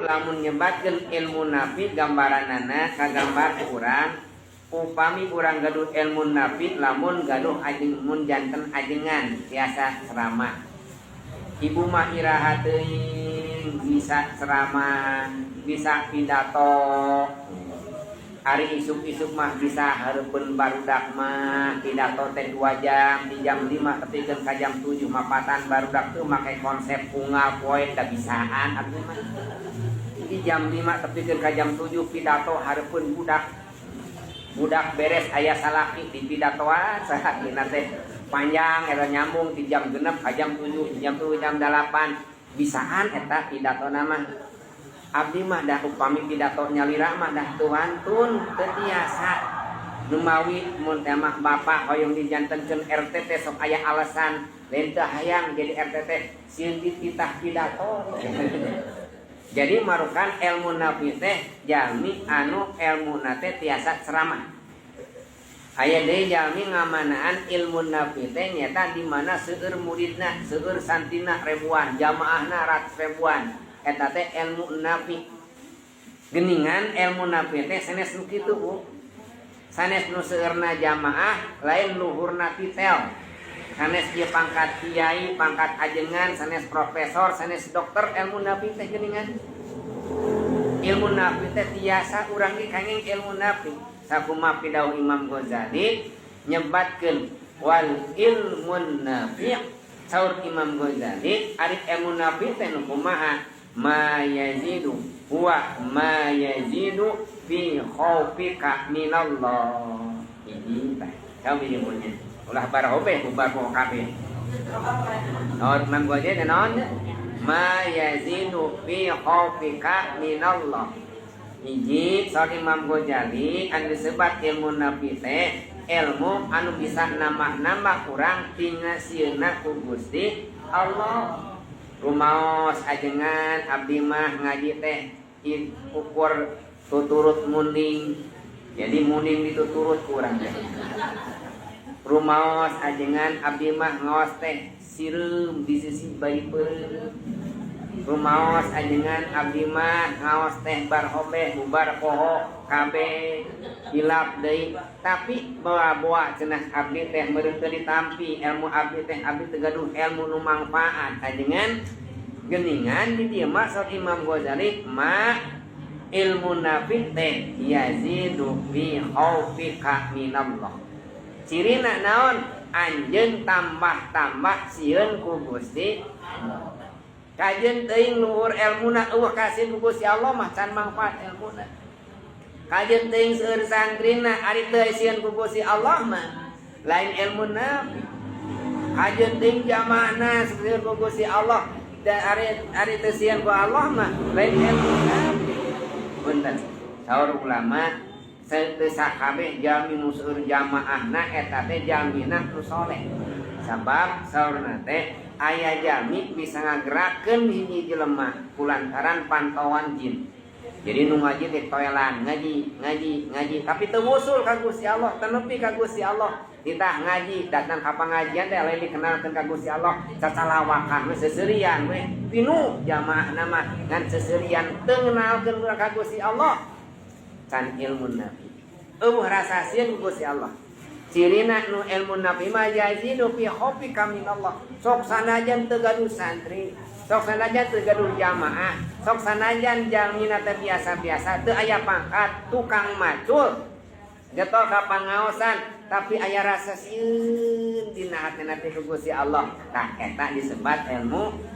Lamun nyebatkeun ilmu nafi, gambaranana kagambar ku urang, upami urang gaduh ilmu nafi, lamun gaduh ajeng, mun janten ajengan tiasa ceramah. Ibu mah iraha teuing bisa ceramah, bisa pidato. Ari isuk-isuk mah bisa hareupeun barudak mah pidato teh 2 jam, di jam 5 tepikeun ka jam 7 mapatan barudak tuh make konsep unggal poe, da bisaan abdi mah. Di jam 5 tepikeun ka jam 7 pidato hareupeun budak. Budak beres, aya salaki di pidatoan, salaki teh panjang eta, nyambung di jam 6 ka jam 7, jam 7, jam 8 bisaan eta pidato nama. Abdi mah dah upami pidato nyalira mah dah teu wantun, teu tiasa. Numawi mun teh mah bapak hoyong dijantenkeun RT teh sok aya alasan, lain teu hayang jadi RT teh, sieun dititah pidato. Jadi marukan ilmu nafi teh jalmi anu ilmu teh tiasa ceramah. Aya deui jalmi ngamanaan ilmu nafi teh nyata di mana seueur muridna, seueur santrina ribuan, jamaahna ratus ribuan. Eta teh ilmu nafi. Geningan ilmu nafi teh sanes nu kitu, Bu. Sanes nu seueurna jamaah, lain luhurna titel. Sanes ieu pangkat kiai, pangkat ajengan, sanes profesor, sanes dokter ilmu nafi teh geningan. Ilmu nafi teh tiasa urang ge kangeng ilmu nafi. Sakumaha pidawuh Imam Ghazali nyebatkeun wal ilmun nafi'. Saur Imam Ghazali, ari ilmu nafi teh nu kumaha? Ma yazidu huwa ma yazidu fi khaufika minallah. Ini tah kau punya ulah barahobe bubar poho kabeh. Oh, Imam Ghazali naon? Ma yazidu fi khaufika minallah. Hiji, saur Imam Ghazali, anu disebat ilmu nafi teh ilmu anu bisa nambah-nambah urang tina sieuna ku Gusti Allah. Rumaos ajengan, abdi mah ngaji teh ukur tuturut munding. Jadi munding dituturut ku urang teh. Rumaos ajengan, abdi mah ngaos teh sireum di sisi bari peureum. Rumaos ajengan, abdi mah ngaos teh bar hobeh, bubar poho kabeh, hilap deui, tapi bawa-bawa cenah abdi teh meureun teu ditampi ilmu abdi teh, abdi teu gaduh ilmu nu mangfaat. Ajengan, geningan di dieu mah saur Imam Ghazali ma ilmu nafi teh yazidu fi khaufika minallah. Cirina naon? Anjeun tambah-tambah sieun ku Gusti. Kajeun teuing luhur elmuna, euweuh kasieun ku Gusti Allah mah can mangfaat elmuna. Kajeun teuing seueur santrina, ari teu sieun ku Gusti Allah mah lain ilmu nafi. Kajeun teuing jamaahna seueur ku Gusti Allah dan ari teu sieun ku Allah mah lain ilmu nafi. Punten, saur ulama, teu sakabeh jalmi nu seueur jamaahna eta teh jalmina nu soleh. Sabab saurna teh aya jalmi bisa ngagerakeun hiji jelema kulantaran pantauan jin. Jadi nu ngaji teh toelan, ngaji, ngaji, ngaji, tapi teu wusul ka Gusti Allah, teu nepi ka Gusti Allah. Ditah ngaji, datang ka pangajian teh lain dikenalkeun ka Gusti Allah, cacalawakan we, seserian we, pinuh jamaah mah ngan seserian, teu ngenalkeun ka Gusti Allah. Can ilmu nafi. Euweuh rasa sieun ku Gusti Allah. Cirina nu ilmu nafi mah yazidu fi khaufika minallah. Sok sanajan teu gaduh santri, sok sanajan teu gaduh jamaah, sok sanajan jalmina teh biasa-biasa, teu aya pangkat, tukang macul, getol ka pangaosan, tapi aya rasa sieun dina hatina teh ku Gusti Allah. Tah, eta disebat ilmu.